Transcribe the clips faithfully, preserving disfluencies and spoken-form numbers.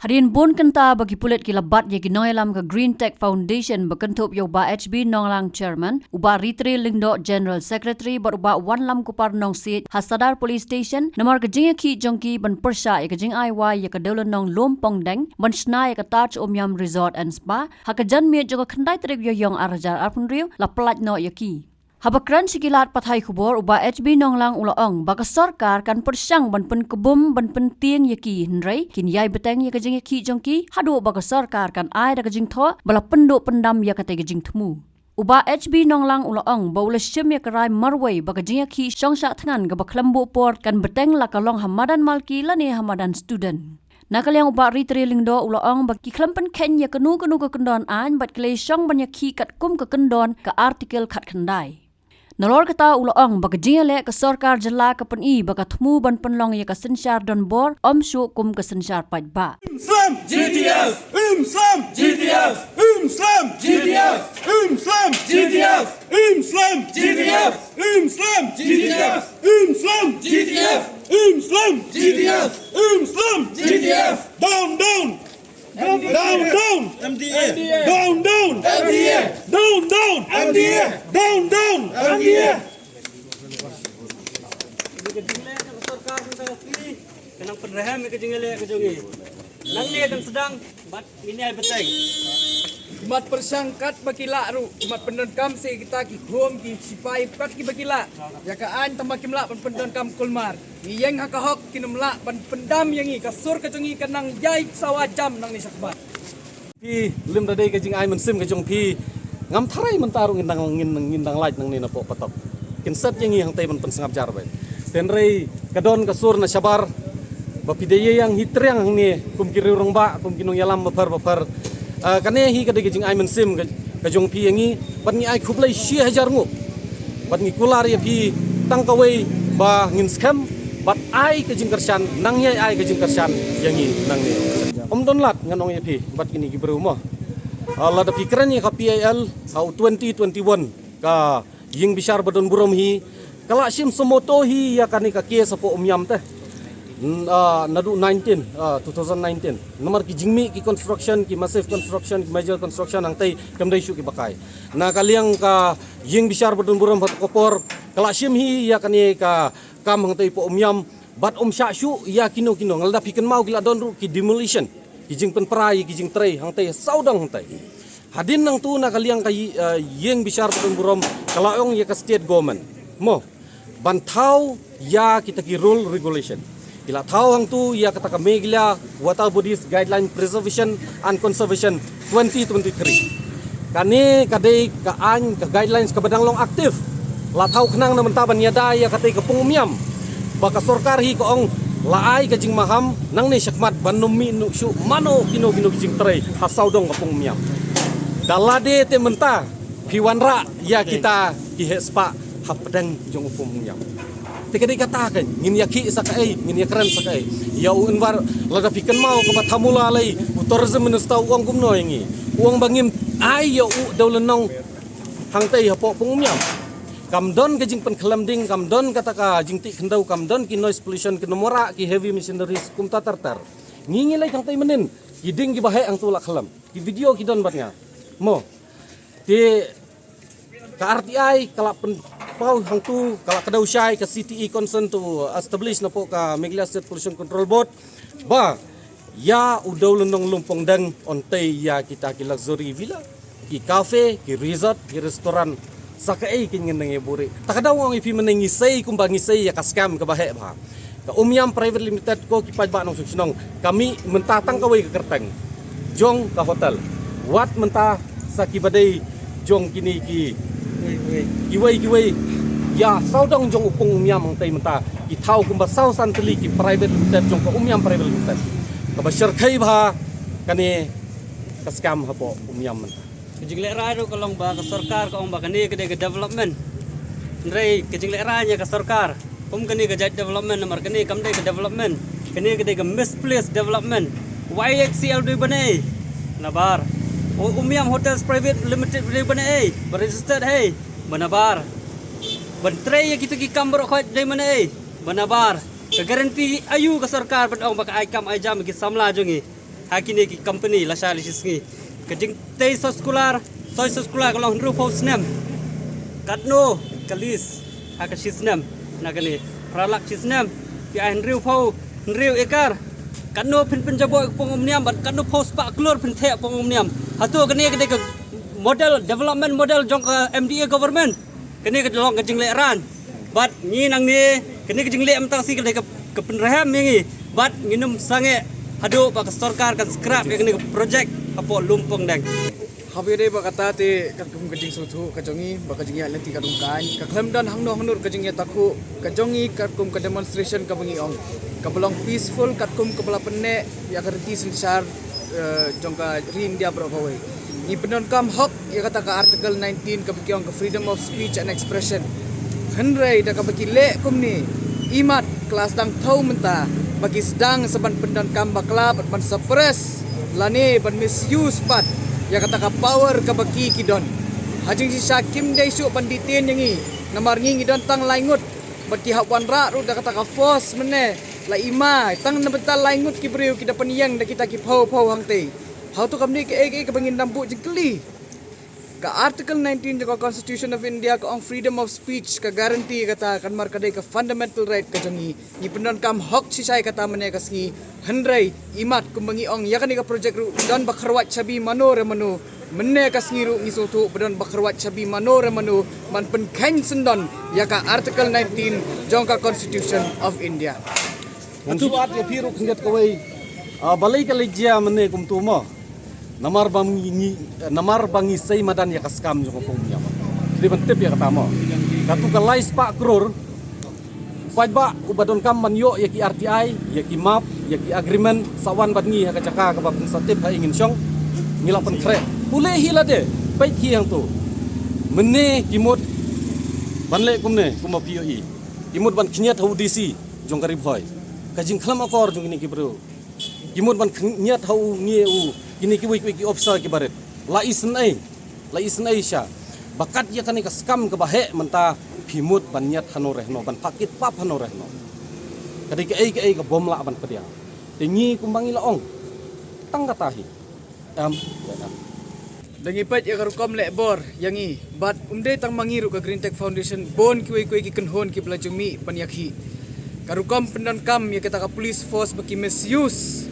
Hadien bun kynta ba ki pulit ki la bat ïa ki nongïalam ka Green Tech Foundation ba kynthup ïa u Bah H B Nonglang, Chairman, u Bah Ritre Lyngdoh, General Secretary, bad u Bah Wanlam Kupar Nongsiej ha Sadar Police Station namar ka jingïakhih jong ki ban pyrshah ïa ka jingai wai ïa ka dewlynnong Lumpongdeng ban shna ïa ka Taj Umiam Resort and Spa ha ka janmiet jong ka khyndai tarik Ïaïong ar hajar arphew hynriew la pyllait noh ïa ki. Haba kren sha ki lad pathai khubor, u Bah H B Nonglang u la ong ba ka sorkar kan pyrshang ban pynkbum ban pyntieng ïa ki, hynrei kin ïai bteng ïa ka jingïakhih jong ki haduh ba ka sorkar kan ai da ka jingthoh ba la pynduh pyndam ïa katei ka jingthmu. U Bah H B Nonglang u la ong ba u la shim ïa ka rai marwei ba ka jingïakhih shong shah thngan kaba khlem buh por kan bteng la ka long ha madan malki lane ha madan student. Na ka liang u Bah Ritre Lyngdoh u la ong ba ki khlem pynkheiñ ïa kano kano ka kyndon aiñ bad ki la ïashong ban ïakhih katkum ka kyndon ka Article khatkhyndai. Nalor kata u la ong ba ka jingïaleh ka sorkar jylla ka pyni ba ka thmu ban pynlong ïa ka synshar donbor ym shuh kum ka synshar paidbah. Im slem! G T F! Im slem! G T F! Im slem! G T F! Im slem! G T F! Im slem! G T F! Im slem! G T F! Im slem! G T F! Im slem! G T F! Im slem! G T F! Down, down! Down, down! M D A! Down, down! M D A! Down, down! M D A! Down, down! M D A! Ka jingleh ka sorkar ka jong ngi ka nang pynrhem ïa ka jingleh ka jong ngi. Nangne kan sdang bad ngin ïai bteng. Ki mat pyrshang katba ki lah ruh, ki mat pyndonkam sa kita ki khun ki sipai kat kiba ki lah ïa ka aiñ, tangba kim lah ban pyndonkam kulmar. Ngi ïeng ha ka hok, kin ym lah ban pyndam ïa ngi, ka sur ka jong ngi ka nang ïai sawa jam nangne shakhmat. Phi, lymda dei ka jingai mynsiem ka jong phi, ngam tharai mynta ruh ngin dang, ngin, ngin dang lait nangne napoh patok. Kin set ïa ngi hangtei ban pynsngap jar beit. Hynrei ka don ka sur na shabar ba phi da ïeng hi triang hangne kum ki riew rangbah, kum ki nongïalam bapher bapher. Ah, kane hi ka dei ka jingai mynsiem ka, ka jong phi ïa ngi, bad ngi ai khublei shi hajar nguh. Bad ngi kular ïa phi tang kawei ba ngin skhem bad ai ka jingkyrshan, nang ïai ai ka jingkyrshan ïa ngi nangne. Ym don lad ngan ong ïa phi bad kine ki briew mo. Ah, lada phi kren ïa ka P I L ha u twenty twenty-one, ka ïing bishar ba don burom hi ka la shim suo motu hi ïa kane ka case hapoh Umiam te. N-, ah, naduh nineteen, ah, two thousand nineteen. Namar ki jingmih ki construction, ki massive construction, ki major construction hangtei kam dei shuh kiba kai. Na ka liang ka ïing bishar ba don burom ha kato ka por ka la shim hi ïa kane ka kam hangtei hapoh Umiam bad ym shah shuh ïa kino kino. Nga la dap hi kynmaw ki la don ruh ki demolition, ki jingpynpra ïa ki jingtrei hangtei sawdong hangtei. Hadien nangtu na ka liang ka ï-, eh, ïing bishar ba don burom ka la ong ïa ka state government mo ban thaw ïa kita ki rule regulation. Ki la thaw hangtu ïa kata ka Meghalaya Water Bodies Guideline Preservation and Conservation twenty twenty-three. Kane ka dei ka aiñ, ka guidelines kaba dang long active. La thaw khnang na mynta ban ïada ïa katei ka pung Umiam ba ka sorkar hi ka ong la ai ka jingmaham nangne shakhmat ban ym mih noh shuh mano kino kino ki jingtrei ha sawdong ka pung Umiam. Da lade te mynta phi wanrah ïa kita ki heh spah hapdeng jong u pung Umiam. Te ka dei kata kan, ngin ïakhih sa kaei, ngin ïakren sa kaei. Ïa u Anwar, lada phi kynmaw kaba thamula lei, u tourism minister u ong kumno ïa ngi? U ong ba ngim ai ïa u dewlynnong hangtei hapoh pung Umiam. Kam don ka jingpynkhlem ding, kam don kata ka jingtih khyndew, kam don ki noise pollution, ki namara ki heavy machineries kumta ter ter. Ngi ngi leit hangtei mynnin, ki dieng kiba heh hangtu la khlem. Ki video ki don bad nga mo. Te ka R T I ka la pynpaw hangtu, ka la kdew shai ka C T E consent to establish napoh ka Meghalaya State Pollution Control Board ba ïa u dewlynnong Lumpongdeng, ym tei ïa kita ki luxury villa, ki cafe, ki resort, ki restaurant, sa kaei kein ngin nang ïa buhrieh. Ta ka daw ong ïa phi mynne ngi sei kumba ngi sei ïa ka scam kaba heh bha. Ka Umiam Private Limited, ko ki paidbah nongshong shnong, ka mih mynta tang kawei ka kyrteng jong ka hotel. Wat mynta sa kiba dei jong kine ki, kiwei kiwei ïa sawdong jong u pung Umiam hangtei mynta ki thaw kumba saw san tylli ki private limited jong ka Umiam Private Limited. Kaba shyrkhei bha kane ka scam hapoh Umiam mynta. Ka jinglehrain ruh ka long ba ka sorkar ka ong ba kane ka dei ka development. Hynrei ka jinglehrain ïa ka sorkar, ym kane ka jait development, namar kane kam dei ka development. Kane ka dei ka misplaced development. Y H C L dei ban ei? Nabar. U Umiam Hotels Private Limited dei ban ei? Ba registered hei? Ba nabar. Ban trei ïa kito ki kam baroh khoit dei ban ei? Ba nabar. Ka guarantee aïu ka sorkar ban ong ba ka ai kam ai jam ïa ki samla jong ngi? Ha kine ki company lashai la shi sngi. Ka jingtei soskular, soi soskular ka long hynriewphew snem. Katno ka lease ha ka shi snem na kane? Phra lak shi snem. Phi ai hynriewphew, hynriew ekar. Katno phin pynjaboh ïa ka pung umniam bad katno phew spah klur phin theh pung umniam? Hato kane ka dei ka model, development model jong ka M D A government? Kane ka long ka jingleh ran. Bad ngi nangne, kane ka jingleh mynta ka sngi ka dei ka, ka pynrhem ïa ngi. Bad ngin ym sangeh haduh ba ka sorkar kan scrap ïa kane ka project hapoh Lumpongdeng. Haba ïadei bad kata te, katkum ka jingsngewthuh ka jong ngi, bad ka jingïaid lynti ka dum ka aiñ, ka khlem don hangno hangno ka jingïatakhuh ka jong ngi katkum ka demonstration kaba ngi ong, kaba long peaceful katkum kaba la pynneh ïa ka riti synshar, eh, jong ka ri India baroh kawei. Ngi pyndonkam hok ïa kata ka Article nineteen kaba ki ong ka freedom of speech and expression. Hynrei da kaba ki leh kumne, imat ka la sdang thaw mynta ba ki sdang sa ban pyndonkam bakla bad ban suppress lane ban misuse pat ïa kata ka power kaba ki ki don. Ha jingshisha kim dei shuh ban detain ïa ngi, namar ngi ngi don tang lai ngut, bad ki hap wanrah ruh da kata ka force mynne. La i ma, tang na bynta lai ngut ki briew ki da pynïeng da kita ki phew phew hangtei. Hato kam dei kaei kaei kaba ngin dang buh jingkylli? Ka Article nineteen jong ka Constitution of India ka ong freedom of speech, ka guarantee kata, kan mar ka dei ka fundamental right ka jong ngi. Ngi pyndonkam hok shisha ïa kata mynne ka sngi. Hynrei imat kumba ngi ong ïa kane ka project ruh don ba kharwat shabi mano re mano. Mynne ka sngi ruh ngi sngewthuh ba don ba kharwat shabi mano re mano ban pynkheiñ syndon ïa ka Article nineteen jong ka Constitution of India. Atu at ïa phi ruh khyndiat kawei, ah, balei ka leit jia mynne kumtu mo? Namar ba ngi, ngi, namar ba ngi sei madan ïa ka scam jong ka pung ïa. Dei ban tip ïa kata mo. Katu ka lai spah klur. Paidbah uba donkam ban ïoh ïa ki R T I, ïa ki map, ïa ki agreement, sa wan bad ngi ha ka jaka kaba pynsa tip ha i ngin shong. Ngi la pynkhreh. Pule hi lade, peit hi hangtu. Mynne ki mut ban leh kumne, kumba phi ïohi. Ki mut ban khyndiat ha u D C jong ka Ri Bhoi. Ka jingkhlem akor jong kine ki briew. Ki mut ban khyndiat ha u, ngi u, kine kiwei kiwei ki officer ki barit. La isynei, la isynei sha. Ba kat ïa kane ka scam kaba heh mynta phi mut ban ñiat hano re hano, ban phah kit pap hano re hano. Ka dei kaei kaei ka bym lah ban pdiang. Te ngi kumba ngi la ong, tang kata hi. Em, em. Da ngi peit ïa ka rukom leh bor ïa ngi, bad um dei tang ma ngi ruh ka Green Tech Foundation, bun kiwei kiwei ki kynhun kiba la ju mih ban ïakhih. Ka rukom pyndonkam ïa kata ka police force ba ki misuse,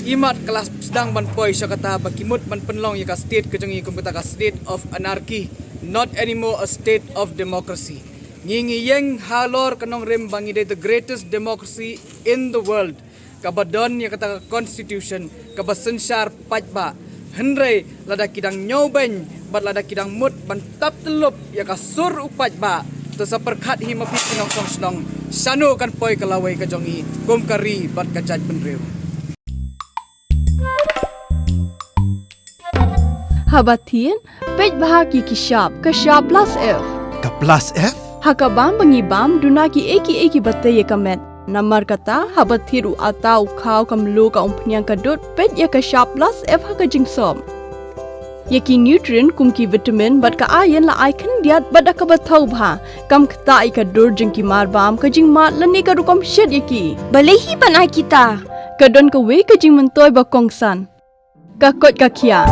imat ka la sdang ban poi sha kata ba ki mut ban pynlong ïa ka state ka jong ngi kum kata ka state of anarchy, not anymore a state of democracy. Ngi ngi ïeng halor ka nongrim ba ngi dei the greatest democracy in the world, kaba don ïa kata ka constitution kaba synshar paidbah. Hynrei lada ki dang ñiewbeiñ bad lada ki dang mut ban tap tyllup ïa ka sur u paidbah, to sa pyrkhat hi ma phi ki nongshong shnong, shano kan poi ka lawei ka jong ngi kum ka ri bad ka jaitbynriew. Haba thied, peit bha ki ki shap, ka shap plus F. Ka plus F? Ha ka bam ba ngi bam, duna kiei kiei kiba tei ïa ka met. Namar kata, haba thied u ata u khaw ka mluh ka umphniang ka dud, peit ïa ka shap plus F ha ka jingsop. Ïa ki nutrient kum ki vitamin bad ka iron la ai khyndiat bad da kaba thaw bha. Kam ktah ïa ka dur jong ki mar bam, ka jingmad lane ka rukom shet ïa ki. Balei hi ban ai kita? Ka don kawei ka jingmyntoi ba kongsan. Ka koit ka khiah.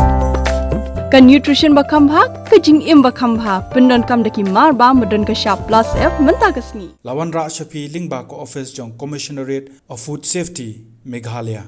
Ka nutrition ba kham bha, ka jingim ba kham bha. Pyndonkam da ki mar bam ba don ka shap plus F mynta ka sngi. La wanrah sha phi lyngba ka office jong Commissionerate of Food Safety, Meghalaya.